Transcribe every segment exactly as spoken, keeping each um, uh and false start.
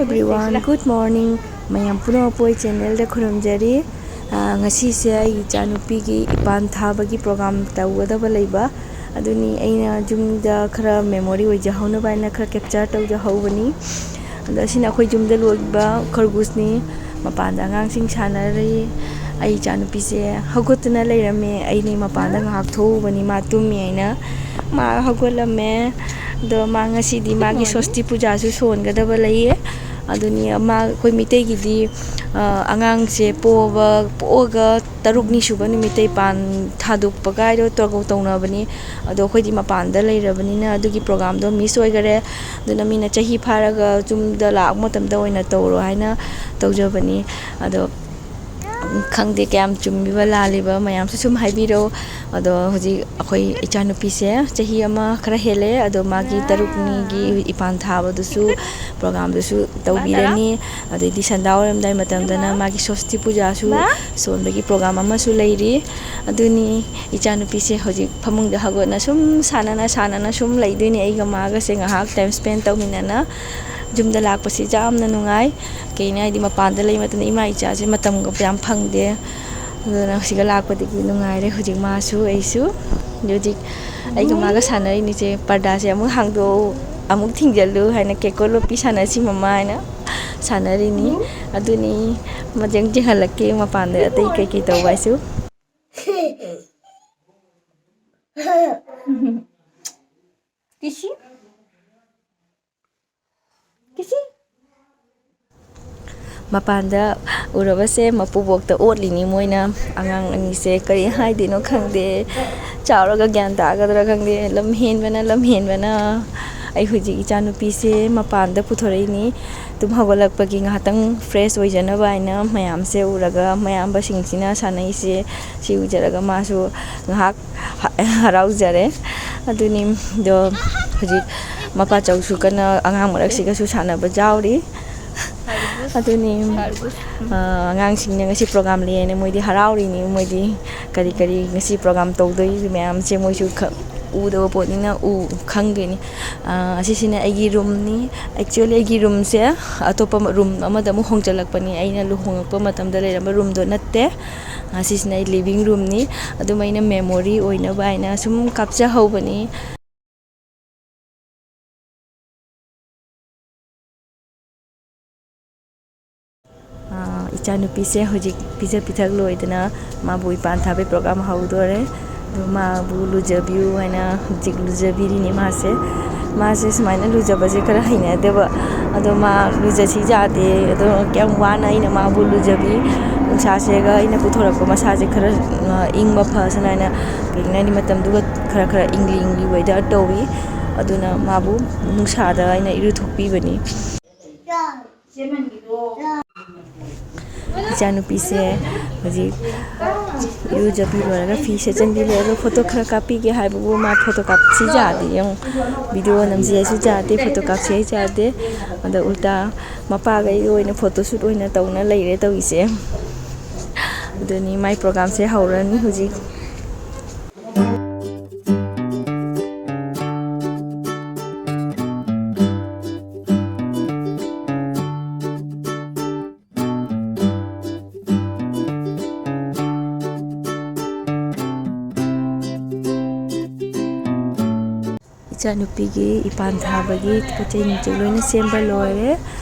Everyone, good morning. ꯃꯌꯥꯝ ꯄꯨꯝꯅꯃꯛꯄꯨ ꯑꯩ ꯆꯦꯅꯦꯜꯗ ꯈꯨꯔꯨꯝꯖꯔꯤ꯫ ꯑꯥ, ꯉꯁꯤꯁꯦ ꯑꯩ ꯏꯆꯥꯅꯨꯄꯤꯒꯤ ꯏꯄꯥꯟ ꯊꯥꯕꯒꯤ ꯄ꯭ꯔꯣꯒ꯭ꯔꯥꯝ ꯇꯧꯒꯗꯕ ꯂꯩꯕ, ꯑꯗꯨꯅꯤ ꯑꯩꯅ ꯌꯨꯝꯗ ꯈꯔ ꯃꯦꯃꯣꯔꯤ ꯑꯣꯏꯖꯍꯧꯅꯕ ꯍꯥꯏꯅ ꯈꯔ ꯀꯦꯞꯆꯔ ꯇꯧꯖꯍꯧꯕꯅꯤ꯫ ꯑꯗꯣ ꯑꯁꯤꯅ ꯑꯩꯈꯣꯏ ꯌꯨꯝꯗ ꯂꯣꯏꯕ ꯈꯔꯒꯨꯁꯅꯤ꯫ ꯃꯄꯥꯟꯗ ꯑꯉꯥꯡꯁꯤꯡ ꯁꯥꯟꯅꯔꯤ꯫ ꯑꯩ ꯏꯆꯥꯅꯨꯄꯤꯁꯦ ꯍꯧꯒꯠꯇꯨꯅ ꯂꯩꯔꯝꯃꯦ꯫ ꯑꯩꯅ ꯃꯄꯥꯟꯗ ꯉꯥꯏꯍꯥꯛ ꯊꯣꯛꯎꯕꯅꯤ, ꯃꯥ ꯇꯨꯝꯃꯤ ꯍꯥꯏꯅ꯫ ꯃꯥ ꯍꯧꯒꯠꯂꯝꯃꯦ꯫ ꯑꯗꯣ ꯃꯥ ꯉꯁꯤꯗꯤ ꯃꯥꯒꯤ ꯁꯣꯁꯇꯤ ꯄꯨꯖꯥꯁꯨ ꯁꯣꯟꯒꯗꯕ ꯂꯩꯌꯦ꯫ ꯑꯗꯨꯅꯤ ꯃꯥ, ꯑꯩꯈꯣꯏ ꯃꯤꯇꯩꯒꯤꯗꯤ, ꯑ, ꯑꯉꯥꯡꯁꯦ ꯄꯣꯛꯑꯕ, ꯄꯣꯛꯑꯒ ꯇꯔꯨꯛꯅꯤ ꯁꯨꯕ ꯅꯨꯃꯤꯠꯇ ꯏꯄꯥꯟ ꯊꯥꯗꯣꯛꯄ ꯀꯥꯏꯗꯣ ꯇꯧ-, ꯇꯧꯅꯕꯅꯤ꯫ ꯑꯗꯣ ꯑꯩꯈꯣꯏꯗꯤ ꯃꯄꯥꯟꯗ ꯂꯩꯔꯕꯅꯤꯅ ꯑꯗꯨꯒꯤ ꯄ꯭ꯔꯣꯒ꯭ꯔꯥꯝꯗꯣ ꯃꯤꯁ ꯑꯣꯏꯈꯔꯦ꯫ ꯑꯗꯨꯅ ꯃꯤꯅ ꯆꯍꯤ ꯐꯥꯔꯒ ꯌꯨꯝꯗ ꯂꯥꯛꯄ ꯃꯇꯝꯗ ꯑꯣꯏꯅ ꯇꯧꯔꯣ ꯍꯥꯏꯅ ꯇꯧꯖꯕꯅꯤ꯫ ꯑꯗꯣ ꯈꯪꯗꯦ ꯀꯌꯥꯝ ꯆꯨꯝꯃꯤꯕ ꯂꯥꯜꯂꯤꯕ ꯃꯌꯥꯝꯁꯨ ꯁꯨꯝ ꯍꯥꯏꯕꯤꯔꯛꯑꯣ꯫ ꯑꯗꯣ ꯍꯧꯖꯤꯛ ꯑꯩꯈꯣꯏ ꯏꯆꯥꯅꯨꯄꯤꯁꯦ ꯆꯍꯤ ꯑꯃ ꯈꯔ ꯍꯦꯜꯂꯦ꯫ ꯑꯗꯣ ꯃꯥꯒꯤ ꯇꯔꯨꯛꯅꯤꯒꯤ ꯏꯄꯥꯟ ꯊꯥꯕꯗꯨꯁꯨ, ꯄ꯭ꯔꯣꯒ꯭ꯔꯥꯝꯗꯨꯁꯨ ꯇꯧꯕꯤꯔꯅꯤ꯫ ꯑꯗꯩꯗꯤ ꯁꯟꯗꯥ ꯑꯣꯏꯔꯝꯗꯥꯏ ꯃꯇꯝꯗꯅ ꯃꯥꯒꯤ ꯁꯣꯁꯇꯤ ꯄꯨꯖꯥꯁꯨ ꯁꯣꯟꯕꯒꯤ ꯄ꯭ꯔꯣꯒ꯭ꯔꯥꯝ ꯑꯃꯁꯨ ꯂꯩꯔꯤ꯫ ꯑꯗꯨꯅꯤ ꯏꯆꯥꯅꯨꯄꯤꯁꯦ ꯍꯧꯖꯤꯛ ꯐꯃꯨꯡꯗ ꯍꯧꯒꯠꯅ ꯁꯨꯝ ꯁꯥꯟꯅꯅ ꯁꯥꯟꯅꯅ ꯁꯨꯝ ꯂꯩꯗꯣꯏꯅꯤ꯫ ꯑꯩꯒ ꯃꯥꯒꯁꯦ ꯉꯥꯏꯍꯥꯛ ꯇꯥꯏꯝ ꯁ꯭ꯄꯦꯟ ꯇꯧꯃꯤꯟꯅꯅ ꯌꯨꯝꯗ ꯂꯥꯛꯄꯁꯤ ꯌꯥꯝꯅ ꯅꯨꯡꯉꯥꯏ꯫ ꯀꯩꯅꯣ ꯍꯥꯏꯗꯤ ꯃꯄꯥꯟꯗ ꯂꯩ ꯃꯇꯝꯗ ꯏꯃꯥ ꯏꯆꯥꯁꯦ ꯃꯇꯝꯒ ꯌꯥꯝ ꯐꯪꯗꯦ꯫ ꯑꯗꯨꯅ ꯁꯤꯒ ꯂꯥꯛꯄꯗꯒꯤ ꯅꯨꯡꯉꯥꯏꯔꯦ ꯍꯧꯖꯤꯛ ꯃꯥꯁꯨ ꯑꯩꯁꯨ꯫ ꯍꯧꯖꯤꯛ ꯑꯩꯒ ꯃꯥꯒ ꯁꯥꯟꯅꯔꯤꯅꯤꯁꯦ, "ꯄꯔꯗꯥꯁꯦ ꯑꯃꯨꯛ ꯍꯥꯡꯗꯣꯛꯎ, ꯑꯃꯨꯛ ꯊꯤꯡꯖꯤꯜꯂꯨ" ꯍꯥꯏꯅ, "ꯀꯦꯀꯣ ꯂꯣꯞꯄꯤ ꯁꯥꯟꯅꯁꯤ ꯃꯃꯥ" ꯍꯥꯏꯅ ꯁꯥꯟꯅꯔꯤꯅꯤ꯫ ꯑꯗꯨꯅꯤ, ꯃꯖꯪ ꯆꯤꯡꯍꯜꯂꯛꯀꯦ ꯃꯄꯥꯟꯗ ꯑꯇꯩ ꯀꯩꯀꯩ ꯇꯧꯕ ꯍꯥꯏꯁꯨ꯫ ꯃꯄꯥꯟꯗ ꯎꯔꯕꯁꯦ ꯃꯄꯨꯕꯣꯛꯇ ꯑꯣꯠꯂꯤꯅꯤ ꯃꯣꯏꯅ꯫ ꯑꯉꯥꯡ ꯑꯅꯤꯁꯦ ꯀꯔꯤ ꯍꯥꯏꯗꯣꯏꯅꯣ ꯈꯪꯗꯦ, ꯆꯥꯎꯔꯒ ꯒ꯭ꯌꯥꯟ ꯇꯥꯒꯗ꯭ꯔꯥ ꯈꯪꯗꯦ꯫ ꯂꯝ ꯍꯦꯟꯕꯅ, ꯂꯝ ꯍꯦꯟꯕꯅ꯫ ꯑꯩ ꯍꯧꯖꯤꯛ ꯏꯆꯥꯅꯨꯄꯤꯁꯦ ꯃꯄꯥꯟꯗ ꯄꯨꯊꯣꯔꯛꯏꯅꯤ꯫ ꯇꯨꯝ ꯍꯧꯒꯠꯂꯛꯄꯒꯤ ꯉꯥꯏꯍꯥꯛꯇꯪ ꯐ꯭ꯔꯦꯁ ꯑꯣꯏꯖꯅꯕ ꯍꯥꯏꯅ ꯃꯌꯥꯝꯁꯦ ꯎꯔꯒ, ꯃꯌꯥꯝꯕꯁꯤꯡꯁꯤꯅ ꯁꯥꯟꯅꯩꯁꯦ ꯁꯤ ꯎꯖꯔꯒ ꯃꯥꯁꯨ ꯉꯥꯏꯍꯥꯛ ꯍ-, ꯍꯔꯥꯎꯖꯔꯦ꯫ ꯑꯗꯨꯅꯤ, ꯑꯗꯣ ꯍꯧꯖꯤꯛ ꯃꯄꯥꯆꯧꯁꯨ ꯀꯟꯅ ꯑꯉꯥꯡ ꯃꯔꯛꯁꯤꯒꯁꯨ ꯁꯥꯟꯅꯕ ꯌꯥꯎꯔꯤ꯫ ꯑꯗꯨꯅꯤ, ꯑ, ꯑꯉꯥꯡꯁꯤꯡꯅ ꯉꯁꯤ ꯄ꯭ꯔꯣꯒ꯭ꯔꯥꯝ ꯂꯩꯌꯦꯅ ꯃꯣꯏꯗꯤ ꯍꯔꯥꯎꯔꯤꯅꯤ꯫ ꯃꯣꯏꯗꯤ ꯀꯔꯤ ꯀꯔꯤ ꯉꯁꯤ ꯄ꯭ꯔꯣꯒ꯭ꯔꯥꯝ ꯇꯧꯗꯣꯏ ꯃꯌꯥꯝꯁꯦ ꯃꯣꯏꯁꯨ ꯈ-, ꯎꯗꯕ ꯄꯣꯠꯅꯤꯅ ꯎ ꯈꯪꯗꯣꯏꯅꯤ꯫ ꯑꯥ, ꯑꯁꯤꯁꯤꯅ ꯑꯩꯒꯤ ꯔꯨꯝꯅꯤ꯫ Actually, ꯑꯩꯒꯤ ꯔꯨꯝꯁꯦ ꯑꯇꯣꯞꯄ ꯔꯨꯝ ꯑꯃꯗ ꯑꯃꯨꯛ ꯍꯣꯡꯖꯤꯜꯂꯛꯄꯅꯤ꯫ ꯑꯩꯅ ꯂꯨꯍꯣꯡꯉꯛꯄ ꯃꯇꯝꯗ ꯂꯩꯔꯝꯕ ꯔꯨꯝꯗꯣ ꯅꯠꯇꯦ꯫ ꯑꯁꯤꯁꯤꯅ ꯑꯩ ꯂꯤꯕꯤꯡ ꯔꯨꯝꯅꯤ꯫ ꯑꯗꯨꯝ ꯑꯩꯅ ꯃꯦꯃꯣꯔꯤ ꯑꯣꯏꯅꯕ ꯍꯥꯏꯅ ꯁꯨꯝ ꯀꯥꯞꯆꯍꯧꯕꯅꯤ꯫ ꯑꯥ, ꯏꯆꯥꯅꯨꯄꯤꯁꯦ ꯍꯧꯖꯤꯛ ꯄꯤꯖ ꯄꯤꯊꯛ ꯂꯣꯏꯗꯅ ꯃꯥꯕꯨ ꯏꯄꯥꯟ ꯊꯥꯕꯩ ꯄ꯭ꯔꯣꯒ꯭ꯔꯥꯝ ꯍꯧꯗꯣꯔꯦ꯫ ꯑꯗꯣ ꯃꯥꯕꯨ ꯂꯨꯖꯕꯤꯌꯨ ꯍꯥꯏꯅ ꯍꯧꯖꯤꯛ ꯂꯨꯖꯕꯤꯔꯤꯅꯤ ꯃꯥꯁꯦ꯫ ꯃꯥꯁꯦ ꯁꯨꯃꯥꯏꯅ ꯂꯨꯖꯕꯁꯦ ꯈꯔ ꯍꯩꯅꯗꯦꯕ꯫ ꯑꯗꯣ ꯃꯥ ꯂꯨꯖꯁꯤ ꯌꯥꯗꯦ꯫ ꯑꯗꯣ ꯀꯌꯥꯝ ꯋꯥꯅ ꯑꯩꯅ ꯃꯥꯕꯨ ꯂꯨꯖꯕꯤ꯫ ꯅꯨꯡꯁꯥꯁꯦꯒ ꯑꯩꯅ ꯄꯨꯊꯣꯔꯛꯄ ꯃꯁꯥꯁꯦ ꯈꯔ, ꯑ, ꯏꯪꯕ ꯐꯁꯅꯨ ꯍꯥꯏꯅ, ꯀꯩꯒꯤꯅꯣ ꯍꯥꯏꯗꯤ ꯃꯇꯝꯗꯨꯒ ꯈꯔ ꯈꯔ ꯏꯪꯂꯤ ꯏꯪꯂꯤ ꯋꯦꯗꯔ ꯇꯧꯏ꯫ ꯑꯗꯨꯅ ꯃꯥꯕꯨ ꯅꯨꯡꯁꯥꯗ ꯑꯩꯅ ꯏꯔꯨꯊꯣꯛꯄꯤꯕꯅꯤ꯫ ꯏꯆꯥꯅꯨꯄꯤꯁꯦ ꯍꯧꯖꯤꯛ ꯏꯔꯨꯖꯕꯤ ꯂꯣꯏꯔꯒ ꯐꯤ ꯁꯦꯠꯆꯟꯕꯤ ꯂꯣꯏꯔꯒ ꯐꯣꯇꯣ ꯈꯔ ꯀꯥꯞꯄꯤꯒꯦ ꯍꯥꯏꯕꯕꯨ ꯃꯥ ꯐꯣꯇꯣ ꯀꯥꯞꯁꯤ ꯌꯥꯗꯦ꯫ ꯌꯦꯡꯉꯨ, ꯚꯤꯗꯤꯑꯣ ꯅꯝꯁꯤ ꯍꯥꯏꯁꯨ ꯌꯥꯗꯦ, ꯐꯣꯇꯣ ꯀꯥꯞꯁꯤ ꯍꯥꯏꯁꯨ ꯌꯥꯗꯦ꯫ ꯑꯗ ꯎꯜꯇꯥ ꯃꯄꯥꯒꯩꯒ ꯑꯣꯏꯅ ꯐꯣꯇꯣ ꯁꯨꯠ ꯑꯣꯏꯅ ꯇꯧꯅ ꯂꯩꯔꯦ ꯇꯧꯔꯤꯁꯦ꯫ ꯑꯗꯨꯅꯤ ꯃꯥꯏ ꯄ꯭ꯔꯣꯒꯥꯝꯁꯦ ꯍꯧꯔꯅꯤ ꯍꯧꯖꯤꯛ꯫ ꯏꯆꯥꯅꯨꯄꯤꯒꯤ ꯏꯄꯥꯟ ꯊꯥꯕꯒꯤ ꯄꯣꯠ ꯆꯩ ꯅꯨꯡꯆꯩ ꯂꯣꯏꯅ ꯁꯦꯝꯕ ꯂꯣꯏꯔꯦ꯫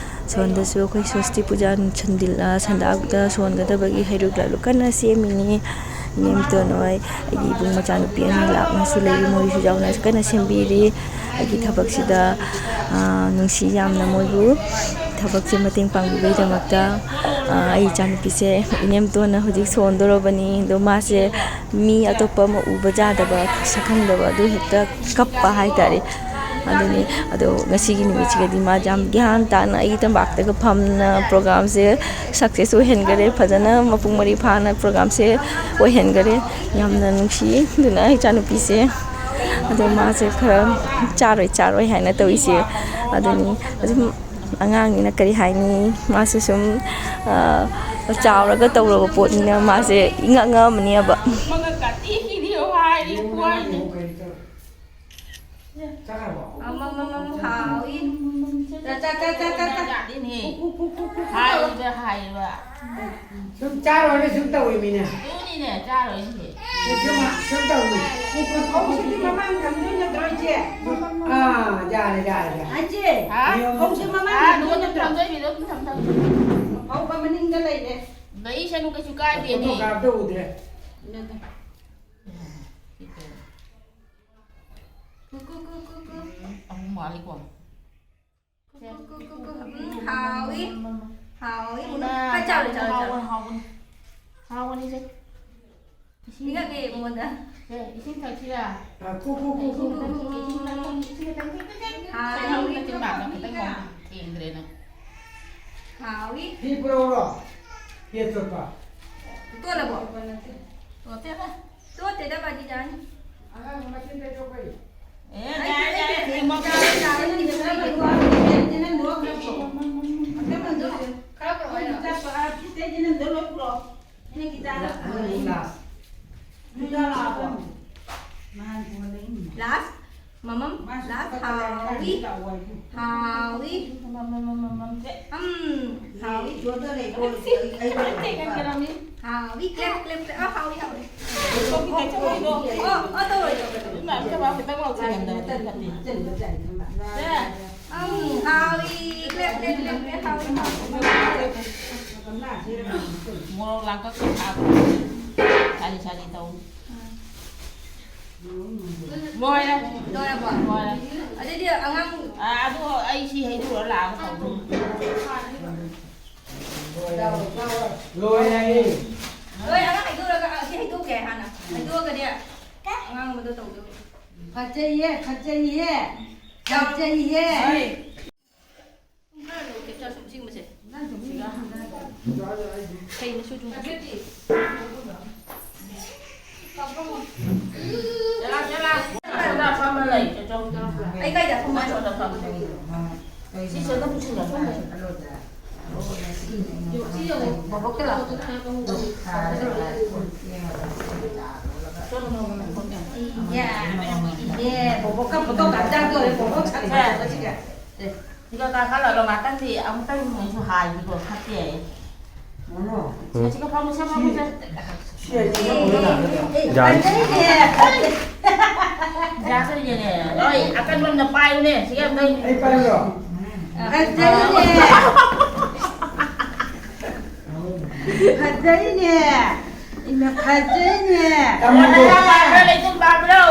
ꯁꯣꯝꯗꯁꯨ ꯑꯩꯈꯣꯏ ꯁ꯭ꯋꯁꯇꯤ ꯄꯨꯖꯥ ꯁꯟꯗꯤꯜ-, ꯑ, ꯁꯟꯗꯥꯛꯇ ꯁꯣꯟꯒꯗꯕꯒꯤ ꯍꯩꯔꯨꯛ ꯂꯥꯂꯨꯛ ꯀꯟꯅ ꯁꯦꯝꯃꯤꯅꯤ꯫ ꯏꯅꯦꯝꯇꯣꯟ ꯍꯣꯏ, ꯑꯩꯒꯤ ꯏꯕꯨꯡ ꯃꯆꯥꯅꯨꯄꯤ ꯑꯅꯤ ꯂꯥꯛꯅꯁꯨ ꯂꯩꯔꯤ, ꯃꯣꯏꯁꯨ ꯌꯥꯎꯅ ꯀꯟꯅ ꯁꯦꯝꯕꯤꯔꯤ꯫ ꯑꯩꯒꯤ ꯊꯕꯛꯁꯤꯗ, ꯑ, ꯅꯨꯡꯁꯤ ꯌꯥꯝꯅ ꯃꯣꯏꯕꯨ ꯊꯕꯛꯁꯦ ꯃꯇꯦꯡ ꯄꯥꯡꯕꯤꯕꯒꯤꯗꯃꯛꯇ꯫ ꯑ, ꯑꯩ ꯏꯆꯥꯅꯨꯄꯤꯁꯦ ꯏꯅꯦꯝꯇꯣꯟꯅ ꯍꯧꯖꯤꯛ ꯁꯣꯟꯗꯣꯔꯕꯅꯤ꯫ ꯑꯗꯣ ꯃꯥꯁꯦ ꯃꯤ ꯑꯇꯣꯞꯄ ꯑꯃ ꯎꯕ ꯌꯥꯗꯕ, ꯁꯛꯈꯪꯗꯕ, ꯑꯗꯨ ꯍꯦꯛꯇ ꯀꯞꯄ ꯍꯥꯏꯇꯥꯔꯦ꯫ ꯑꯗꯨꯅꯤ, ꯑꯗꯣ ꯉꯁꯤꯒꯤ ꯅꯨꯃꯤꯠꯁꯤꯒꯗꯤ ꯃꯥ ꯌꯥꯝ ꯒ꯭ꯌꯥꯟ ꯇꯥꯅ ꯑꯩꯒꯤ ꯇꯝꯄꯥꯛꯇꯒ ꯐꯝꯅ ꯄ꯭ꯔꯣꯒꯥꯝꯁꯦ ꯁꯛꯁꯦꯁ ꯑꯣꯏꯍꯟꯈꯔꯦ꯫ ꯐꯖꯅ ꯃꯄꯨꯡ ꯃꯔꯩ ꯐꯥꯅ ꯄ꯭ꯔꯣꯒꯥꯝꯁꯦ ꯑꯣꯏꯍꯟꯈꯔꯦ꯫ ꯌꯥꯝꯅ ꯅꯨꯡꯁꯤ꯫ ꯑꯗꯨꯅ ꯏꯆꯥꯅꯨꯄꯤꯁꯦ, ꯑꯗꯣ ꯃꯥꯁꯦ ꯈꯔ ꯆꯥꯔꯣꯏ, ꯆꯥꯔꯣꯏ ꯍꯥꯏꯅ ꯇꯧꯔꯤꯁꯦ꯫ ꯑꯗꯨꯅꯤ, ꯑꯗꯨꯝ ꯑꯉꯥꯡꯅꯤꯅ ꯀꯔꯤ ꯍꯥꯏꯅꯤ, ꯃꯥꯁꯨ ꯁꯨꯝ, ꯑ, ꯆꯥꯎꯔꯒ ꯇꯧꯔꯕ ꯄꯣꯠꯅꯤꯅ ꯃꯥꯁꯦ ꯏꯉꯛ ꯉꯛꯑꯝꯃꯅꯦꯕ꯫ ꯆꯥꯈ꯭ꯔꯕꯣ? ꯑꯃꯃꯃꯝ ꯍꯥꯎꯏ꯫ ꯆꯥ, ꯆꯥ, ꯆꯥ, ꯆꯥ, ꯆꯥ, ꯆꯥ꯫ ꯌꯥꯗꯦꯅꯦꯍꯦ꯫ ꯀꯨ, ꯀꯨ, ꯀꯨ, ꯀꯨ, ꯀꯨ꯫ ꯍꯥꯏꯔꯤꯕ, ꯍꯥꯏꯔꯤꯕ꯫ ꯁꯨꯝ ꯆꯥꯔꯣꯏꯅ ꯁꯨꯝ ꯇꯧꯔꯤꯃꯤꯅꯦ꯫ ꯑꯗꯨꯅꯤꯅꯦ, ꯆꯥꯔꯣꯏꯅꯦ꯫ ꯁꯨꯝ, ꯁꯨꯝ ꯇꯧꯔꯤ꯫ ꯀꯨ, ꯀꯨ, ꯀꯨ, ꯀꯨ, ꯀꯨ꯫ ꯐꯧꯁꯤꯗꯤ ꯃꯃꯥꯡ ꯊꯝꯗꯣꯏ ꯅꯠꯇ꯭ꯔꯣ, ꯏꯆꯦ? ꯑꯥ, ꯌꯥꯔꯦ, ꯌꯥꯔꯦ, ꯌꯥꯔꯦ꯫ ꯑꯟꯇꯤ, ꯍꯥ? ꯐꯧꯁꯦ ꯃꯃꯥꯡ ꯑꯥ, ꯊꯝꯗꯣꯏ ꯑꯗꯨꯒ ꯅꯠꯇ꯭ꯔꯣ? ꯊꯝꯗꯣꯏꯅꯤ, ꯑꯗꯨꯝ ꯊꯝ, ꯊꯝ, ꯊꯝ꯫ ꯐꯧꯕ ꯃꯅꯤꯡꯗ ꯂꯩꯔꯦ꯫ ꯂꯩꯁꯅꯨ, ꯀꯩꯁꯨ ꯀꯥꯏꯗꯦꯅꯦ꯫ ꯐꯣꯇꯣ ꯀꯥꯞꯇ ꯎꯗ꯭ꯔꯦ꯫ ꯀꯨ, ꯀꯨ, ꯀꯨ, ꯀꯨ, ꯀꯨ꯫ ꯎꯝ, ꯑꯍꯨꯝ ꯋꯥꯠꯂꯤꯀꯣ꯫ ꯀꯨ, ꯀꯨ, ꯀꯨ, ꯀꯨ, ꯀꯨ꯫ ꯎꯝ, ꯍꯥꯎꯏ꯫ ꯍꯥꯎꯏ꯫ ꯃꯨꯟꯅ ꯈꯔ ꯆꯥꯔꯨ, ꯆꯥꯔꯨ, ꯆꯥꯔꯨ꯫ ꯍꯥꯎꯕꯅꯤ, ꯍꯥꯎꯕꯅꯤ꯫ ꯍꯥꯎꯕꯅꯤ, ꯁꯦ꯫ ꯏꯁꯤꯡ ꯄꯤꯔꯛꯑꯦ ꯃꯉꯣꯟꯗ꯫ ꯁꯦ, ꯏꯁꯤꯡ ꯊꯛꯁꯤꯔꯥ? ꯑ, ꯀꯨ, ꯀꯨ, ꯀꯨ, ꯀꯨ, ꯀꯨ꯫ ꯏꯁꯤꯡ ꯊꯛꯁꯤ, ꯏꯁꯤꯡ ꯊꯛꯁꯤ, ꯏꯁꯤꯡ ꯊꯛꯁꯤ꯫ ꯍꯥꯎꯏ꯫ ꯆꯦꯡ ꯊꯛꯁꯤ ꯃꯥꯜꯂꯦ, ꯈꯤꯇꯪ ꯊꯦꯡꯗ꯭ꯔꯦ ꯅꯪ꯫ ꯍꯥꯎꯏ꯫ ꯐꯤ ꯄꯨꯔꯛꯎꯔꯣ? ꯐꯤ ꯑꯆꯣꯠꯄ꯫ ꯇꯣꯠꯂꯕꯣ? ꯇꯣꯠꯇꯦꯗ꯫ ꯇꯣꯠꯇꯦꯗ, ꯕꯥꯖꯤꯖꯥꯅꯤ꯫ ꯑꯉꯥꯡ ꯃꯆꯤꯟ ꯇꯩꯊꯣꯛꯄꯩ꯫ ꯑꯦ, ꯑꯩ, ꯌꯥꯔꯦ, ꯑꯩ, ꯌꯥꯔꯦ, ꯑꯩ, ꯌꯦꯡꯉꯣ꯫ ꯆꯥꯛ ꯆꯥꯔꯅꯤ, ꯆꯥꯛ ꯆꯥꯔꯅꯤ꯫ ꯈꯔ ꯄꯨꯔꯛꯑꯣ ꯍꯥꯏꯔꯣ? ꯆꯥꯛ ꯆꯥꯔꯅꯤ, ꯆꯥꯛ ꯆꯥꯔꯅꯤ꯫ ꯑꯩꯅ ꯒꯤꯇꯥꯗ ꯐꯣꯟ ꯂꯩ꯫ ꯂꯥꯁ꯫ ꯒꯤꯇꯥ ꯂꯥꯛꯑꯕꯣ? ꯅꯍꯥꯟ ꯐꯣꯟ ꯂꯩꯅꯤ꯫ ꯂꯥꯁ꯫ ꯃꯃꯝ꯫ ꯃꯥꯁꯨ ꯂꯥꯁ꯫ ꯀꯛꯄ ꯂꯩꯔꯦ꯫ ꯍꯥꯎꯋꯤ꯫ ꯍꯥꯏꯔꯨꯕ ꯂꯥꯛꯑꯣ ꯍꯥꯏꯕꯨ꯫ ꯍꯥꯎꯋꯤ꯫ ꯃꯃꯝ, ꯃꯃꯝ, ꯃꯃꯝ, ꯃꯃꯝ꯫ ꯁꯦ꯫ ꯎꯝ꯫ ꯍꯥꯎꯋꯤ꯫ ꯌꯣꯟꯗꯣꯔꯦ, ꯌꯣꯟꯗꯣꯔꯦ꯫ ꯑꯩ, ꯑꯩ ꯂꯣꯏꯔꯦ꯫ ꯍꯥꯎꯋꯤ꯫ ꯀ꯭ꯂꯦꯞ, ꯀ꯭ꯂꯦꯞ, ꯀ꯭ꯂꯦꯞ꯫ ꯑ, ꯍꯥꯎꯋꯤ, ꯍꯥꯎꯋꯤ꯫ ꯁꯣꯝꯒꯤ ꯇꯩꯊꯣꯛꯄꯤꯗꯣ꯫ ꯑꯣ, ꯑꯣ, ꯇꯧꯔꯣꯏ, ꯇꯧꯔꯣꯏ, ꯇꯧꯔꯣꯏ꯫ ꯏꯃꯥ, ꯏꯃꯥ, ꯈꯤꯇꯪ ꯂꯥꯎꯊꯣꯛꯍꯟꯗꯕꯗꯤ ꯐꯠꯇꯦ꯫ ꯁꯦ꯫ ꯎꯝ, ꯍꯥꯎꯏ꯫ ꯀ꯭ꯂꯦꯞ, ꯀ꯭ꯂꯦꯞ, ꯀ꯭ꯂꯦꯞ, ꯀ꯭ꯂꯦꯞ, ꯍꯥꯎꯏ, ꯍꯥꯎꯏ꯫ ꯃꯣꯔꯣꯛ ꯂꯥꯡꯇꯛ ꯊꯥꯕ꯫ ꯁꯥꯔꯤ ꯁꯥꯔꯤ ꯇꯧ꯫ ꯂꯣꯏꯔꯦ꯫ ꯂꯣꯏꯔꯕꯣ? ꯂꯣꯏꯔꯦ꯫ ꯑꯗꯨꯗꯤ ꯑꯉꯥꯡ ꯑꯥ, ꯑꯗꯨ ꯑꯩ ꯁꯤ ꯍꯩꯗꯣꯛꯑ ꯂꯥꯛꯑꯒ ꯇꯧꯗꯣꯏꯅꯤ꯫ ꯂꯣꯏꯔꯦ꯫ ꯂꯣꯏ ꯑꯉꯥꯡ ꯍꯩꯗꯣꯛꯑꯒ ꯑꯁꯤ ꯍꯩꯗꯣꯛꯀꯦ ꯍꯥꯟꯅ꯫ ꯍꯩꯗꯣꯛꯑꯒꯗꯤ ꯑꯉꯥꯡꯕꯗꯣ ꯇꯧꯗꯣꯏꯅꯤ꯫ ꯐꯖꯩꯌꯦ, ꯐꯖꯩꯌꯦ, ꯐꯖꯩꯌꯦ꯫ ꯈꯔ ꯂꯧꯒꯦ, ꯆꯥ ꯁꯨꯝ ꯁꯤꯒꯨꯝꯕꯁꯦ꯫ ꯁꯤꯒ ꯀꯩꯅꯣ ꯁꯨ ꯁꯨꯝ꯫ ꯆꯦꯂꯥ, ꯆꯦꯂꯥ꯫ ꯁꯣꯝꯗ ꯐꯝꯃ ꯂꯩ, ꯆꯦꯆꯧ꯫ ꯑꯩ ꯀꯥꯏꯗ ꯐꯝꯃ? ꯁꯣꯝꯗ ꯐꯝꯃ ꯂꯩ꯫ ꯁꯤ ꯁꯣꯝꯗ ꯄꯨꯁꯤꯜꯂꯣ, ꯁꯣꯝꯗ꯫ ꯁꯤ ꯌꯦꯡꯉꯣ꯫ ꯕꯣꯕꯣꯛꯇ ꯂꯥꯛꯑꯣ꯫ ꯁꯣꯝꯗ ꯐꯝꯃ ꯂꯩ꯫ ꯏꯍꯦ, ꯕꯣꯕꯣꯛꯀ ꯐꯣꯇꯣ ꯀꯥꯞꯆꯥꯗꯣꯔꯦ, ꯕꯣꯕꯣꯛ ꯁꯛ ꯐꯖꯕꯁꯤꯒ꯫ ꯁꯤꯒ ꯀꯥꯈꯠꯂꯒ ꯉꯥꯛꯇꯪꯗꯤ ꯑꯃꯨꯛꯇꯪ ꯃꯣꯏꯁꯨ ꯍꯥꯏꯈꯤꯀꯣ, ꯐꯠꯇꯦ ꯍꯥꯏꯌꯦ꯫ ꯁꯤꯒ ꯐꯝꯃꯨꯁꯦ, ꯐꯝꯃꯨꯁꯦ꯫ ꯁꯤ ꯑꯩ ꯌꯥꯅꯤ꯫ ꯐꯖꯩꯅꯦ, ꯐꯖꯩ-, ꯌꯥꯗꯣꯏꯅꯦ꯫ ꯅꯣꯏ ꯑꯀꯟꯕ ꯑꯃꯅ ꯄꯥꯏꯌꯨꯅꯦ, ꯁꯤꯒ ꯑꯝꯇꯪ꯫ ꯑꯩ ꯄꯥꯏꯌꯨꯔꯣ? ꯐꯖꯩꯅꯦ꯫ ꯐꯖꯩꯅꯦ꯫ ꯏꯃꯥ, ꯐꯖꯩꯅꯦ꯫ ꯇꯥꯃꯣꯗꯣ꯫ ꯈꯔ ꯂꯩꯇꯨꯝ ꯄꯥꯝꯕ꯭ꯔꯣ?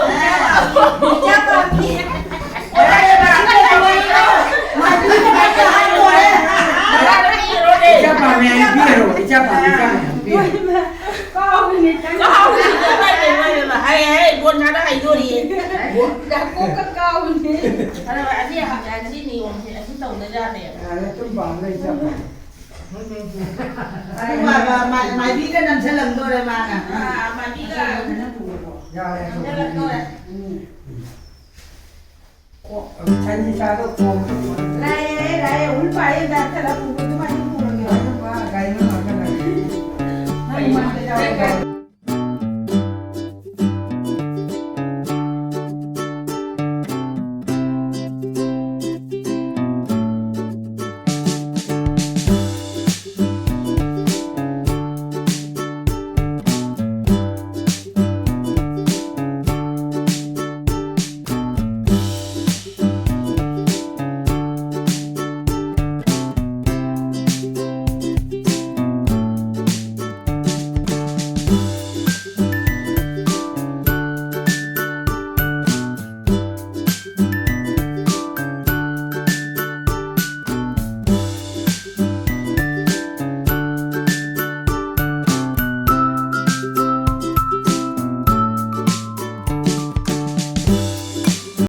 ꯏꯆꯥ ꯄꯥꯝꯃꯤ꯫ ꯏꯆꯥ ꯄꯥꯝꯃꯤ ꯍꯥꯏꯅ ꯄꯤꯔꯣ, ꯏꯆꯥ ꯄꯥꯝꯃꯤ, ꯏꯆꯥ ꯄꯥꯝꯃꯤ ꯄꯤꯔꯣ꯫ ꯀꯥꯎꯏꯅꯦ, ꯀꯥꯎꯏꯅꯦ꯫ ꯍꯩ, ꯍꯩ, ꯕꯣꯟ ꯁꯥꯟꯅ ꯍꯩꯗꯣꯔꯤꯌꯦ꯫ ꯌꯥꯀꯣꯛꯀ ꯀꯥꯎꯏꯅꯦ꯫ ꯑꯗꯣ ꯑꯁꯤ, ꯑꯁꯤ ꯅꯤꯌꯣꯝꯁꯦ, ꯑꯁꯤ ꯇꯧꯅ ꯌꯥꯗꯦꯕ꯫ ꯌꯥꯔꯦ, ꯇꯨꯝ ꯄꯥꯝ ꯂꯩ, ꯏꯆꯥ ꯄꯥꯝꯃꯤ꯫ ꯑꯗꯨ ꯃꯥ-, ꯃꯥ-, ꯃꯥ-, ꯃꯥꯏꯕꯤꯒ ꯅꯝꯁꯤꯜꯂꯝꯗꯣꯔꯦ ꯃꯥꯅ꯫ ꯑꯥ, ꯃꯥꯏꯕꯤꯒ ꯌꯥꯔꯦ꯫ ꯅꯝꯁꯤꯜꯂꯝꯗꯣꯔꯦ꯫ ꯎꯝ꯫ ꯀꯣ-, ꯁꯟꯒꯤ ꯆꯥꯗꯣ ꯀꯣꯝ-, ꯂꯥꯛꯑꯦ, ꯂꯥꯛꯑꯦ꯫ ꯎꯜ ꯄꯥꯏꯌꯦ, ꯗꯥꯛꯇꯔ ꯄꯨꯕꯗꯨ ꯃꯥꯗꯤ ꯄꯨꯔꯒꯦ꯫ ꯃꯥ ꯒꯥꯔꯤ ꯃꯅꯨꯡꯗ ꯂꯩ꯫ ꯅꯪ ꯃꯥꯗ ꯌꯥꯎꯔꯦ꯫